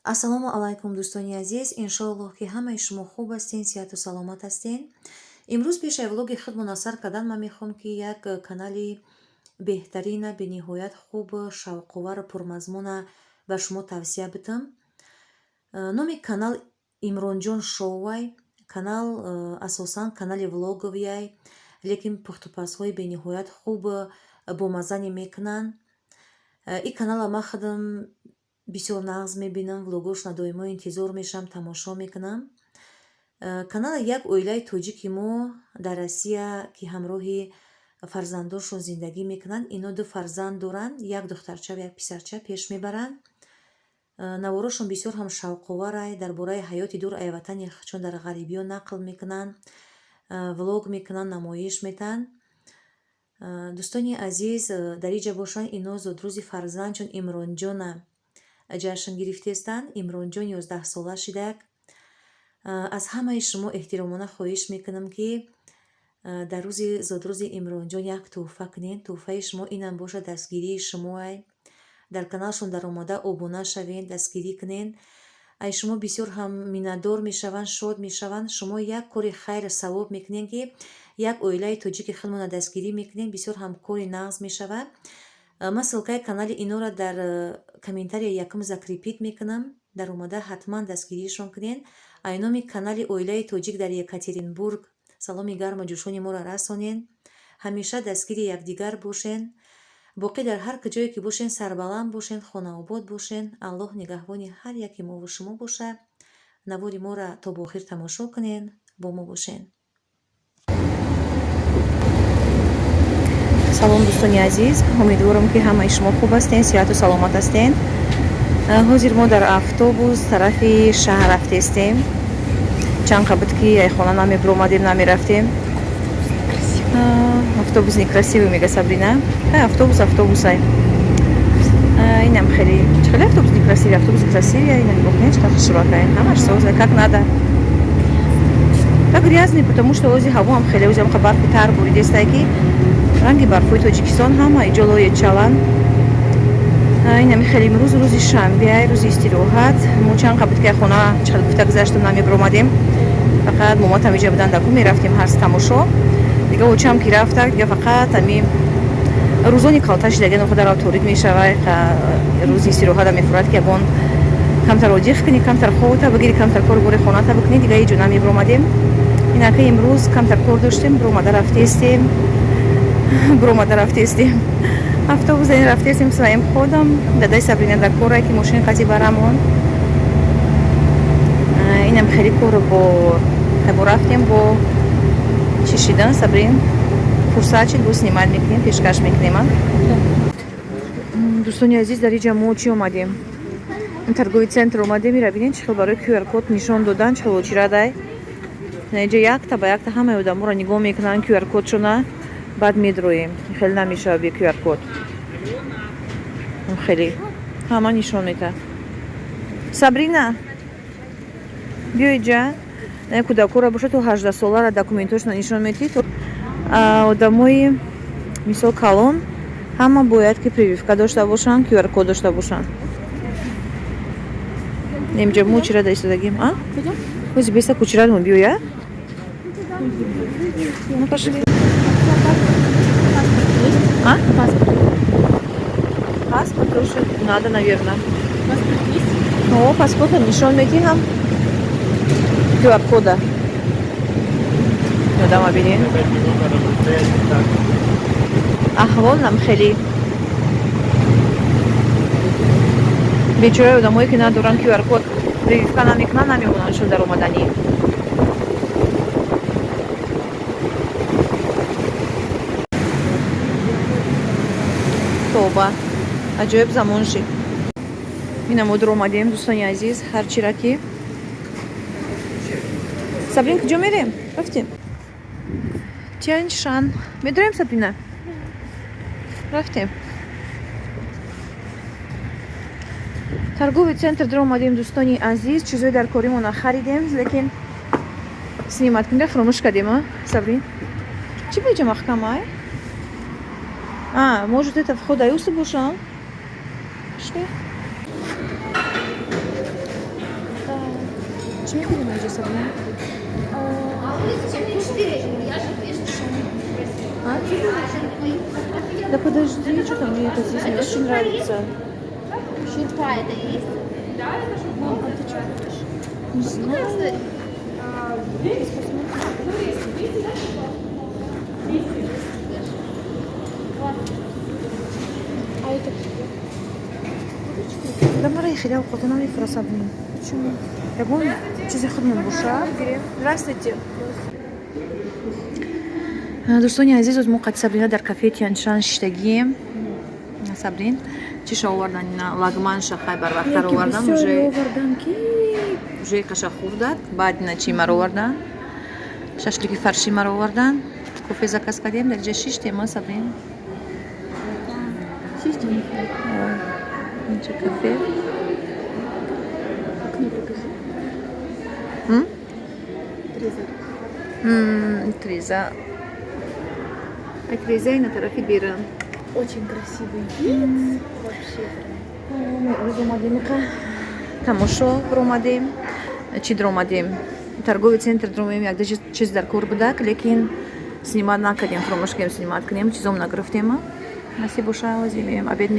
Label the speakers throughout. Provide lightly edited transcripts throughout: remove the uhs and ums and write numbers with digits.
Speaker 1: Ассалому алайкум, дӯстони азиз! Иншоаллоҳ, ки ҳамаи шумо хуб ҳастен, сиҳату саломат ҳастен. Имрӯз пешаи влоги худ мунасар кардан ман мехоҳам, ки як канали беҳтарина, бениҳоят хуб, шавқовару пурмазмуна ба шумо тавсия бидам. Номи канал Имронҷон Шоуай. Канал асосан канали влоговияй, лекин пухтупазҳои бениҳоят хуб, бомаззане мекунанд. Ин канала ман худам бисёр нағз мебинам, влогошона доимо интизор мешавам, тамошо мекунам. Канала як оилаи тоҷики мо дар Россия, ки ҳамроҳи фарзандошон зиндагӣ мекунанд. Ино ду фарзанд доранд, як духтарча ва як писарча пеш мебаранд. Наворошон бисёр ҳам шавқоварай, дар бораи ҳаёти дур ай ватани чун дар ғарибиё нақл мекунанд, влог мекунанд, намоиш метаҳанд. Дӯстони азиз, дар иҷа бошанд, ино зодрӯзи фарзанд чун Имронҷона ҷашн гирифтестанд. Имронҷон 11сола шидак. Аз ҳамаи шумо эҳтиромона хоҳиш мекунам, ки дар рӯзи зодрӯзи Имронҷон як тӯҳфа кунед. Тӯҳфаи шумо инам бошад дастгирии шумоай. Дар каналшон даромада обуна шавед, дастгирӣ кунед. Ай шумо бисёр ҳам миннатдор мешаванд, шод мешаванд. Шумо як кори хайру савоб мекунед, ки як оилаи тоҷики худмонро дастгирӣ мекунед, бисёр ҳам кори нағз мешавад. Ман ссылкаи канали инора дар комментария якум закрепить мекунам. Даромада ҳатман дастгириашон кунед. Ай номи канали оилаи тоҷик дар Екатеринбург саломи гарму ҷӯшони моро расонед. Ҳамеша дастгири якдигар бошед. Боқӣ дар ҳар куҷое ки бошен, сарбаланд бошен, хонаобод бошен. Аллоҳ нигаҳбони ҳар яки мову шумо бошад. Навори моро то ба охир тамошо кунед, бо мо бошен.
Speaker 2: Салом, дӯстони азиз! Умедворам, ки ҳамаи шумо хуб ҳастен, сиҳату саломат ҳастен. Ҳозир мо дар автобус тарафи шаҳр рафтестем. Чанд қа буд, ки ай хона намебиромадем, намерафтем. Автобус некрасивый, мега Сабрина. Автобус автобусай. Инам хеле хеле автобус некрасивый, автобус красивый. Ина нигоҳ кунед, чӣ хушрӯакай, ҳамаш соза, как надо. Так грязный, потому что ози ҳаво ҳам хеле, ози ҳам барфи тар буридестай, ки ранги барфҳои Тоҷикистон ҳама иҷо лоя чалан. Инами хеле имрӯз рӯзи шанбеай, рӯзи истироҳат. Мо чанд қа буд, ки хона чӣ гуфта гузаштам, намебиромадем. Фақат моматам иҷа будан, даку мерафтем ҳарс тамошо. Дига очам ки рафта, дига фақат ами рӯзони калта шидаги, ноқадар торик мешавай. Рӯзи истироҳата мефурад, ки ягон камтар одиқ кунӣ, камтар ховта бигирӣ, камтар кору бори хоната бикунӣ. Дига иҷо намебиромадем. Инака имрӯз камтар кор доштем, биромада рафтестем, биромада рафтестем, автобус ин рафтестем своим ходом. Дадаи Сабрина дар кора, ки мошини қати барамон. Инам хеле кору бо рафтем, бо чӣ шидан. Сабрин, фурсат шид, бо снимать мекунем, пешкаш мекунем. Дӯстони азиз, дар иҷа мо чӣ омадем? Торговый центр омадем. Ира бинед, чӣ хел барои QR код нишон додан, чӣ хел очирадай. Иҷа якта ба якта ҳамаи одаморо нигоҳ мекунанд, QR кодшона, баъд медроем. Хеле намешава бе QR код. Хеле ҳама нишон метаҳад. Сабрина, биё иҷа. Кӯдакора бошад, то 18солара документошона нишон метиҳ. Одамои мисол калон ҳама бояд ки прививка дошта бошанд, QR код дошта бошанд. Инҷа мо чирада истодагим? Ози беста кучирадмо, биёя. Ну, пошли. А?
Speaker 3: Паспорт.
Speaker 2: Паспорт тоже надо, наверное.
Speaker 3: Паспорт есть?
Speaker 2: О, паспорт нишон медиҳам. QR кода. Одама бинед. Аҳвол нам хеле. Бечораи одамое, ки надоранд QR код, прививка намекунанд, намемонандшон дар омаданӣ. Тоба, аҷоиб замон шид. Ина мо дур омадем, дӯстони азиз, ҳар чира ки. Сабрин, куҷо мерем? Рафтем. Тяньшан. Медорем, Сабрина? Рафтем. Торговый центр дур омадем, дӯстони азиз, чизои дар коримона харидем, лекин снимать кунда фуромӯш кардем, а? Сабрин? Чӣ беҷа маҳкамай? А, может, это вход аюсы бошам? Пошли. Чӣ мехӯрем инҷо, Сабрина?
Speaker 3: 4. Я же
Speaker 2: А? Да подожди, что там мне это здесь не очень нравится.
Speaker 3: Шурпа это есть?
Speaker 2: Мам, а ты что хочешь? Не знаю. Сейчас посмотрим.
Speaker 3: А это
Speaker 2: Да мара хеле овқото намефура, Сабрин.
Speaker 3: Почему?
Speaker 2: Ягон чизи худмон боша. Здравствуйте. Дӯстони азиз, оз мо қати Сабрина дар кафе Тяншан шиштагием. Сабрин, чиша овардан? Ина лагманша хай барвақттар овардан уже.
Speaker 3: Овардан ки?
Speaker 2: Уже каша хӯрдак. Баъд ина чи маро овардан? Шашлики фарши маро овардан. Кофе заказ кардем, дар ҷа шиштем, а, Сабрин?
Speaker 3: Шиштем.
Speaker 2: Инҷа кафе.
Speaker 3: Окно покажи.
Speaker 2: М?
Speaker 3: Треза.
Speaker 2: Треза. А треза на тарафи берун.
Speaker 3: Очень красивый вид. Вообще прям.
Speaker 2: Рӯз омадем иқа тамошо ромадем, чӣ дромадем, торговый центр дромем, якда чиз дар кор будак, лекин снимать накардем, фаромӯш кардем снимать кунем, чизом нагирифтем. Насиб боша, ози меем, обед,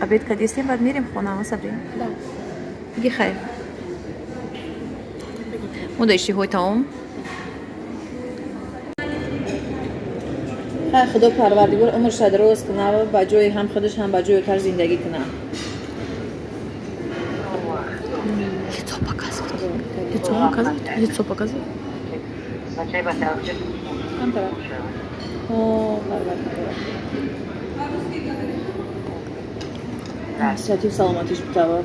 Speaker 2: обед кардистем, баъд мерем хона, Сабрин?
Speaker 3: Да.
Speaker 2: Биги хайр. Мо да иштиҳои таом. Хай, Худо Парвардигор умрша дароз куна, ба ҷои ҳам худаш, ҳам ба ҷои тар зиндагӣ куна.
Speaker 3: Лицо показывать. Лицо показывать. Лицо показывать.
Speaker 2: Ҳам тараф. О, Парвардигор. Сиҳатию саломатиш битава.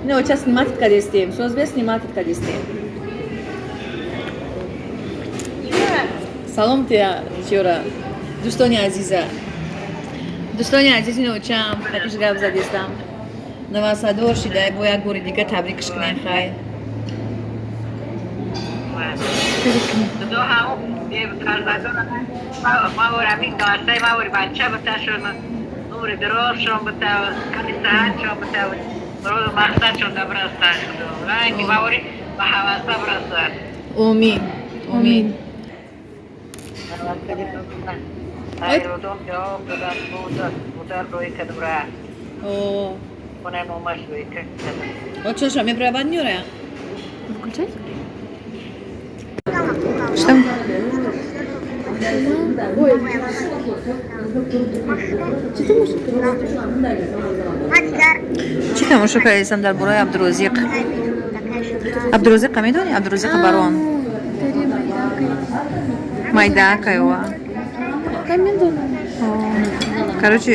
Speaker 2: Не, сейчас снимать кадестем. Соз снимать кадестем. Салом тия, чора. Дӯстони азиза. Дӯстони азиз, иночам, хатиш гап задестам. Навасадор шидай, бо як бори дига табрикш кунем, хай.
Speaker 4: دو هم ما ورمین داشته ما ور بچه بوده شون عمر دراز شون بوده کمی صحت شون بوده روز مقصد شون برسن شد رنگ ما وری به حواسه برسن.
Speaker 2: Омин. Омин.
Speaker 4: ایرودم جواب دادم بود بودن روی کدم را
Speaker 2: О,
Speaker 4: خونه مامش روی کدم.
Speaker 2: вот что, мне права не
Speaker 3: Выключать?
Speaker 2: Что?
Speaker 3: Ой. Чӣ тамошо
Speaker 2: Чӣ тамошо кардистам дар бораи Абдурозиқ? Абдурозиқа медонӣ? Абдурозиқа Барон. Майдакайова. Короче,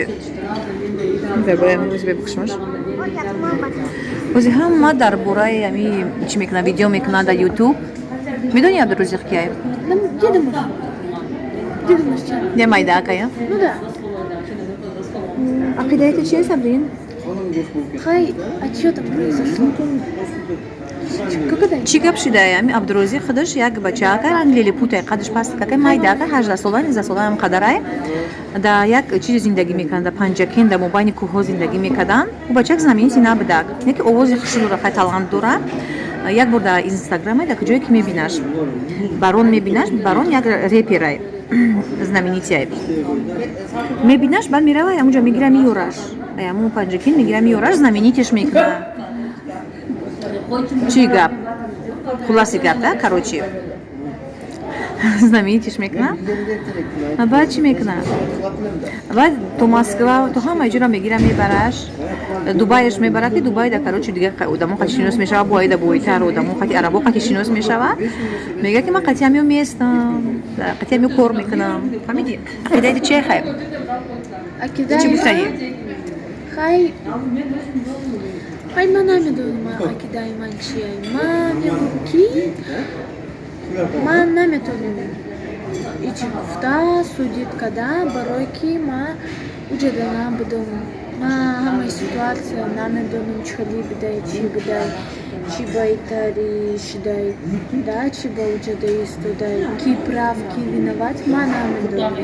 Speaker 2: дар бораи ҳамин бебухшмаш. Ози ҳама дар бораи ами чӣ мекунад, видео мекунад дар Ютуб. Медонӣ, Абдурозиқ кияй?
Speaker 3: Где думаешь, чем?
Speaker 2: Не майдакая?
Speaker 3: Ну да.
Speaker 2: Ақидаи ту чист, Сабрин?
Speaker 3: Хай, а что там произошло? Как это?
Speaker 2: Чӣ гап шидай? Ами Абдурозиқ худаш як бачаака, ранг лилипутай, қадаш паст какай, майдака, 18 сола, 19 сола ам қадарай. Да як чизи зиндагӣ мекунад, да Панҷакен, дар мобайни кӯҳҳо зиндагӣ мекарданд. Ӯ бачак знаменитый набудак, яке овози хушрӯ дора, хай, талант дора. Як бор дар Инстаграме, дар ҷое ки мебинаш, Барон мебинаш. Барон як реперай знаменитый. Мебинаш, баъд мерава, амуҷа мегира, меёраш, аму Панҷакин мегира, меёраш, знаменитый ш мекунад. Чӣ гап, хулоси гап, да, короче, знаменитый ш мекунад. Баъд чӣ мекунад? Баъд то Москва, то ҳамаи ҷоро мегира, мебараш, Дубайш мебарад, ки Дубайда, короче, дига одамо қати шинос мешава, боида бойтар одамо қати, арабо қати шинос мешава. Мега, ки ман қати ҳамиё местам, қати ҳамиё кор мекунам. Фаҳмидӣ? Ақидаи чия, хай? Чӣ гуфтанӣ?
Speaker 3: Хай, хай, ман намедонам, ақидаи ман чия. Ман мегӯм, ки ман наметонам ичи гуфта, судить када, барое ки ман уҷада набудам. Ман ҳамаи ситуация намедонам, чӣ хели будай, чӣ будай, чӣ байтари шидай, да, чӣ ба уҷада истодай, ки прав, ки виноват, ман намедонам.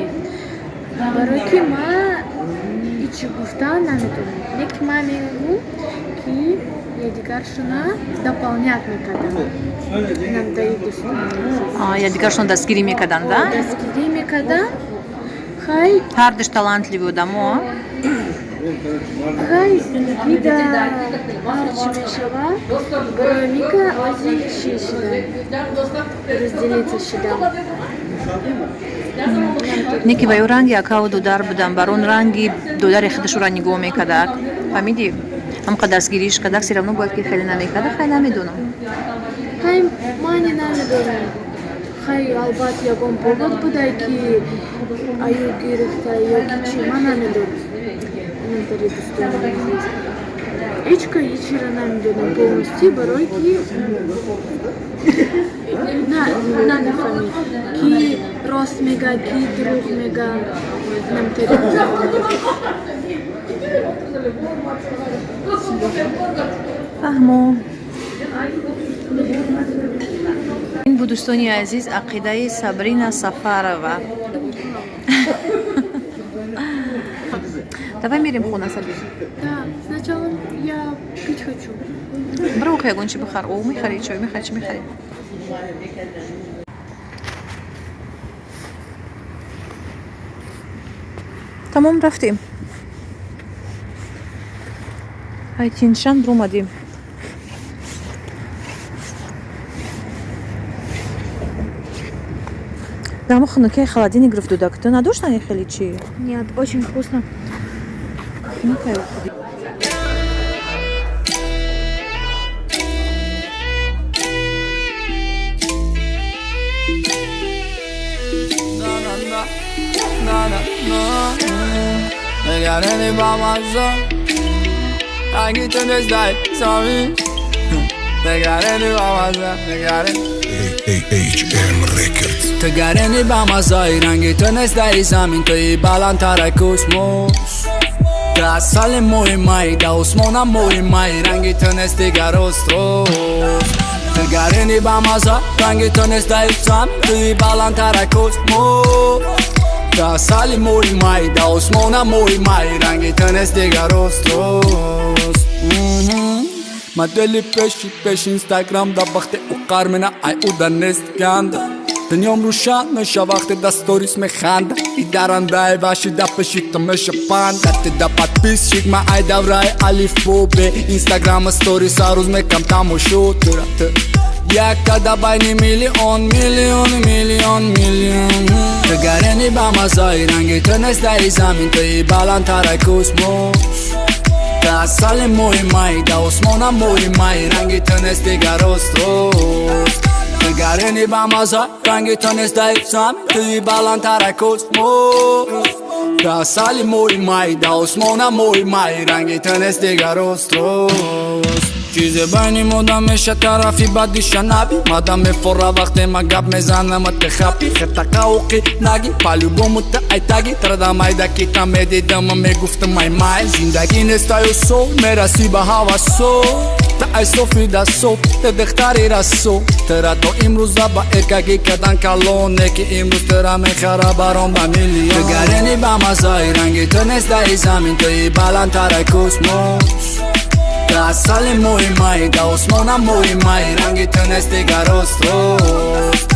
Speaker 3: Барои ки ман ҳичи гуфтан наметавонам. Лекин ман мегӯм, ки якдигаршона дополнять мекарданд. Инамдаи дӯстони азиз.
Speaker 2: Якдигаршон дастгирӣ мекарданд, да?
Speaker 3: Дастгирӣ мекарданд. Хай.
Speaker 2: Ҳардуш талантливый одамо.
Speaker 3: Хай, зиндагида ҳарчи мешавад, барои мика ози чӣ шида, разделиться шида.
Speaker 2: Не ки ба ё ранги акаву дудар будам, бар он ранги дудари худашро нигоҳ мекардак, фаҳмидӣ? Ҳамқа дастгириш кардак, всё равно бояд ки хеле намекарда. Хай, намедонам.
Speaker 3: Хай, мани намедонам. Хай, албат, ягон повод будай, ки аю гирифта ё ки чӣ, ман намедонам. Инамтари, дӯстони азиз, ҳечка ҳечиро намедонам полностью, барое ки намефаҳмӣ, ки рост мега, ки дурӯғ мега. Инамтари, дӯстони азиз.
Speaker 2: Фаҳмо. Ин буд, дӯстони азиз, ақидаи Сабрина Сафарова. Давай мерем хона, Сабин.
Speaker 3: Да, сначала я пить хочу.
Speaker 2: Биров, ягон чи бихар, об мехарӣ, чой мехарӣ, чӣ мехарӣ? Тамом, рафтем. Ай тиншан бромадем. Дамо хунукаи холодильник гирифт дудак. Ту надошт хеле чи?
Speaker 3: Нет, очень вкусно.
Speaker 2: Хунукай.
Speaker 5: Na na na. نگرانی با مزه اگه تو نیستای سامی نگرانی با مزه نگرانی
Speaker 6: AHM Records.
Speaker 5: تگرانی با مزه رنگی تو نیستای زمین توی بالانتر космос. Та асали моҳи май, да осмона моҳи май, ранги ту нест дигар остров. Тигарини ба маза, ранги ту нест дар замин, туи баландтар космос. Та асали моҳи май, да осмона моҳи май, ранги ту нест дигар остров. Модели пеши пеш Инстаграм да вақте уқар мена ай уда нест ганда. Дунём рӯшан меша вақте да сторис механда. И дарандаи ваши да пеши ту меша панда. Ты да подписчик ма ай давраи алифбо бе Инстаграма сторис рӯз мекам тамошо тура ту. Якка байни миллион, миллион, миллион, миллион. Тигарени ба мазаи ранги ту нест дар замин, туи баландтар космос. Та асали моҳи май, да осмона моҳи май, ранги ту нест дигар остров. Тигарени ба маза, ранги ту нест дар замин, туи баландтар космос. Та асали моҳи май, да осмона моҳи май, ранги ту нест дигар остров. Чизе байни мода меша тарафи бадиша наби. Мада мефора вақте ма гап мезанам, те хапи. Хета қауқи наги, по-любому та ай таги. Традам айда ки та медидам, мегуфтам ай май. Зиндагӣ нест аю сол, мераси ба ҳавасо. Та ай софи да соф, те духтари расо. Тера то имрӯза ба эркагӣ кардан калоне, ки имрӯз тера мехара баром ба миллион. Тигарени ба мазаи ранги ту нест дар замин, туи баландтар космос. Та асали моҳи май, да осмона моҳи май, ранги ту нест дигар остров.